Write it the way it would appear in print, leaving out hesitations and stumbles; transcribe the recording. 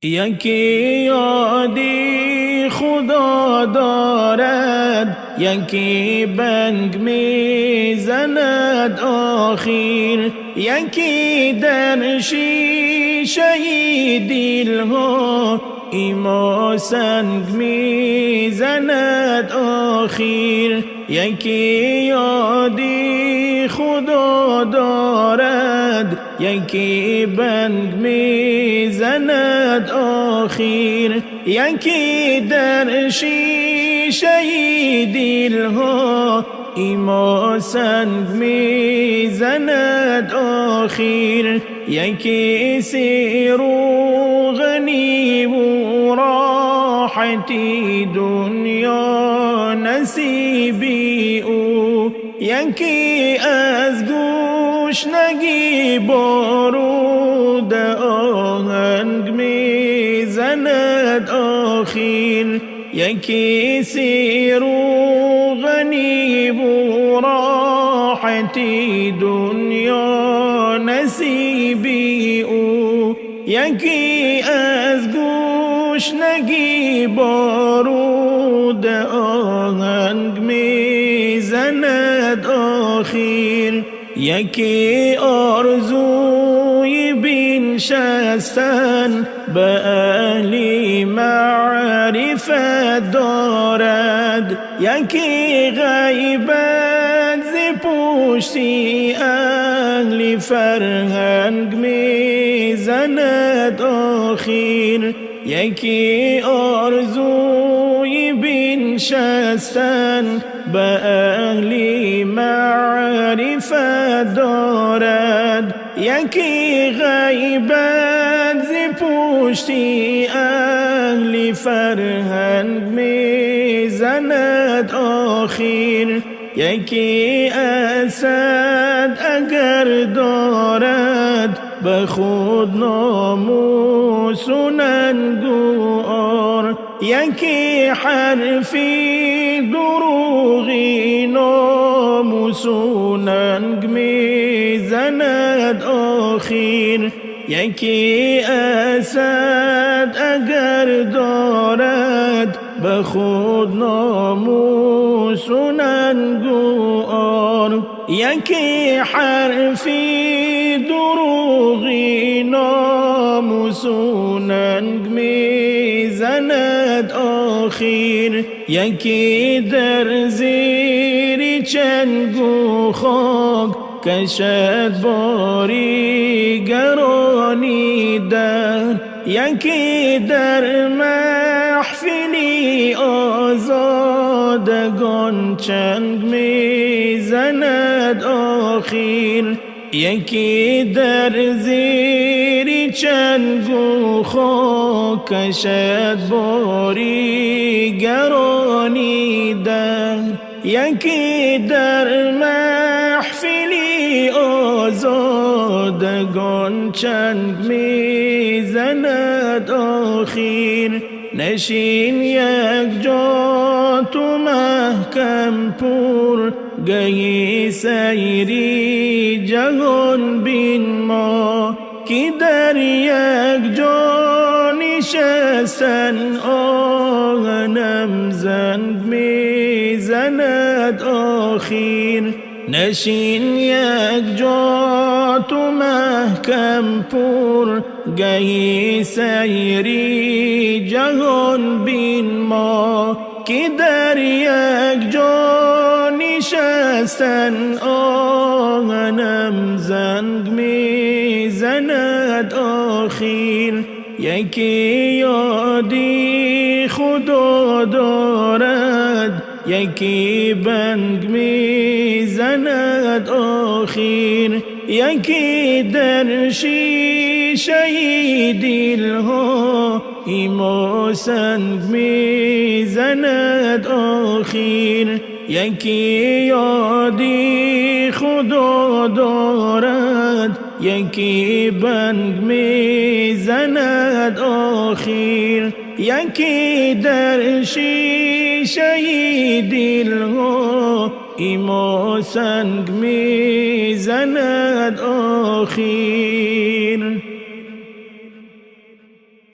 یکی یادی خدا دارد، یکی بنگ میزند آخر، یکی در شیشه دلها ایما سنگ میزند آخر، یکی یادی خدا دارد، یکی بنگ میزند آخر، یکی در شیشه دلها ایما سنگ میزند آخر، یکی سیر و غنی و راحتی دنیا نصیبی او، یکی از گشنگی بارود آهنگ میزند آخر، یکی سیر و غنی و راحتی دنیا نصیبی او، یکی از گشنگی بارود آهنگ میزند آخر، یکی آرزوی بنشستن به اهل معرفت دارد، یکی غیبت ز پشتی اهل فرهنگ میزند آخر، یکی آرزوی بنشستن به اهل معرفت دارد، یکی غیبت ز پشتی اهل فرهنگ میزند آخر، یکی اسد اگر دارد به خود ناموس و ننگ و عار، یکی حرفی دروغی ناموس و ننگ میزند آخر، یکی اسد اگر دارد به خود ناموس و ننگ و عار، یکی حرفی دروغی ناموس و ننگ میزند آخر، یکی در زیر چنگ و خاک کشد باری گرانی در، یکی در محفلی آزادگان چنگ میزند آخر، یکی در زیر چنگ و خاک کشد باری گرانی در، یکی در محفلی آزادگان چنگ میزند آخر، نشین یک جا تو محکم پور گهی سیری جهان بین ما، که در یک جا نشستن آهنم زنگ میزند آخر، نشین یک جا تو محکم پور گهی سیری جهان بین ما، که در یک جا نشستن آهنم زنگ میزند آخر، یکی یادی خدا دارد، یکی بنگ میزند آخر، یکی در شیشه دلها ایما سنگ میزند آخر، یکی یادی خدا دارد، یکی بنگ میزند آخر، یکی در شیشه دلها ایما سنگ میزند آخر.